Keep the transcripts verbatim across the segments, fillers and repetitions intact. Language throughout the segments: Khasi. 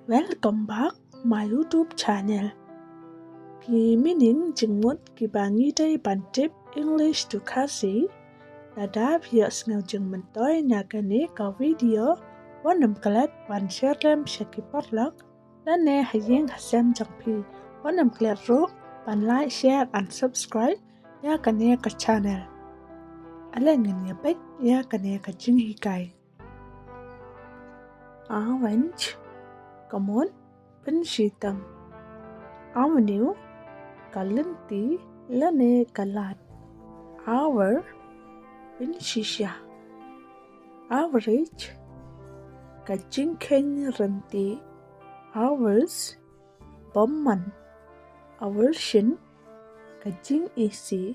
Welcome back my YouTube channel. Ki meaning jingmut kiba ngi dei ban tip English to Khasi. Lada phi ïoh sngew jingmyntoi na kane ka video, wat nym klet ban share lem sha ki paralok lane ha ïing ha sem jong phi. Wat nym klet ruh ban like, share and subscribe ïa kane ka channel. Ale ngin ïa peit ïa kane ka jinghikai. Orange, ka mut pynshitom. Avenue, ka lynti lane ka lad. Hour, pynshisha. Average, ka jingkheiñ ryntih. Hours, bymman. Aversion, ka jingisih.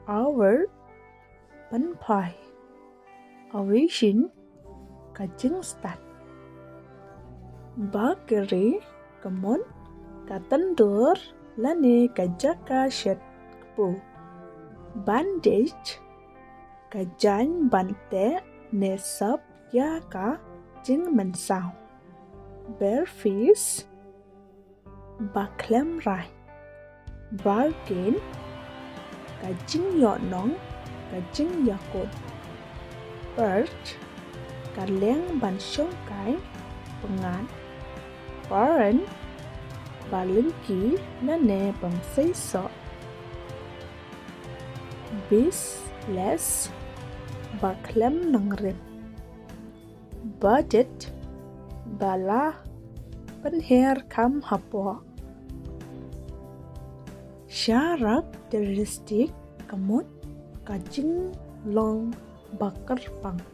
Hour, pynphai. Aversion, ka jingstad. Bakery, ka mut ka tyndur lane ka jaka shet kpu. Bandage, ka jaiñ ban teh ne sop ïa ka jingmynsaw. Barefaced, ba khlem rai. Bargain, ka jingïohnong, ka jingïakut. Perch, ka liang ban shongkai pyngngad. Barren, ba lyngkhi lane bym seisoh. Beastless, ba khlem nongrim. Budget, ba la pynher kham hapoh. Characteristic, ka mut ka jinglong ba kyrpang.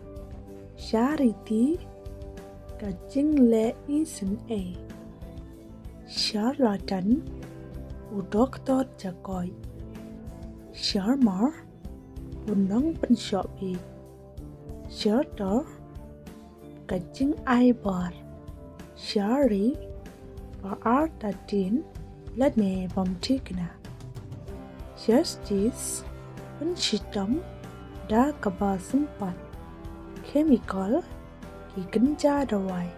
Charity, ka jingleh isynei. Charlatan, u doktor jakoit. Charmer, u nongpynshoh bieit. Charter, ka jingai bor. Chary, ba artatien lane bym thikna. Justice, pynshitom da kaba sympat. Chemical, ki kynja dawai.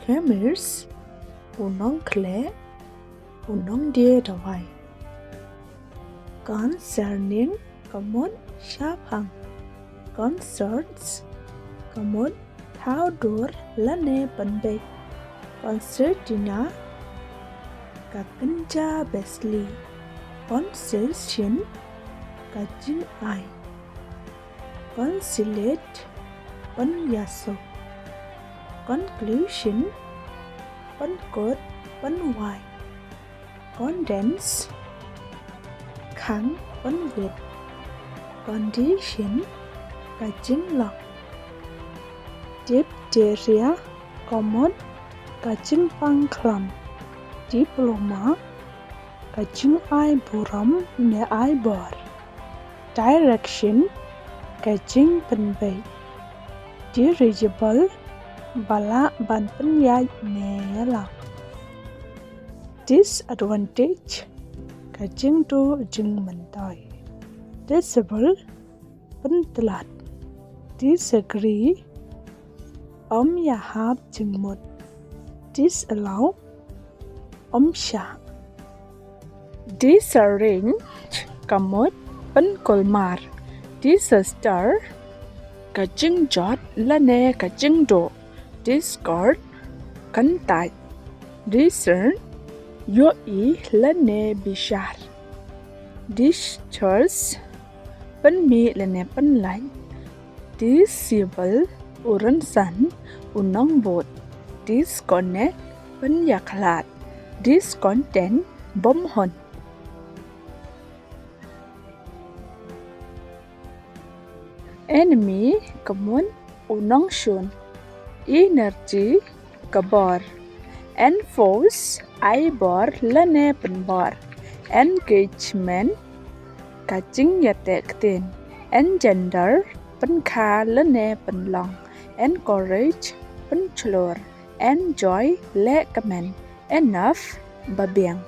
Chemist, u nongkhleh, u nongdie dawai. Concerning, ka mut shaphang. Concerts, ka mut thaw dur lane pynbeit. Concertina, ka kynja besli. Concession, ka jingai. Conciliate, pynïasuk. Conclusion, pynkut, pynwai. Condense, khang pynwit. Condition, ka jinglong. Diphtheria, ka mut ka jingpang khlam. Diploma, ka jingai burom ne ai bor. Direction, ka jingpynbeit. Dirigible, ba lah ban pynïaid ne ïalam. Disadvantage, ka jingduh jingmyntoi. Disable, pyntlot. Disagree, ym ïahap jingmut. Disallow, ym shah. Disarrange, ka mut pynkulmar. Disaster, ka jingjot lane ka jingduh. Discord, kyntait. Discern, ïohi lane bishar. Discharge, pynmih lane pynlait. Disable, u rynsan, u nongbud. Disconnect, pynïakhlad. Discontent, bymhun. Enemy, ka mut u nongshun. Energy, ka bor. Enforce, ai bor lane pynbor. Engagement, ka jingïateh ktien. Engender, pynkha lane pynlong. Encourage, pynshlur. Enjoy, leh kmen. Enough, babiang.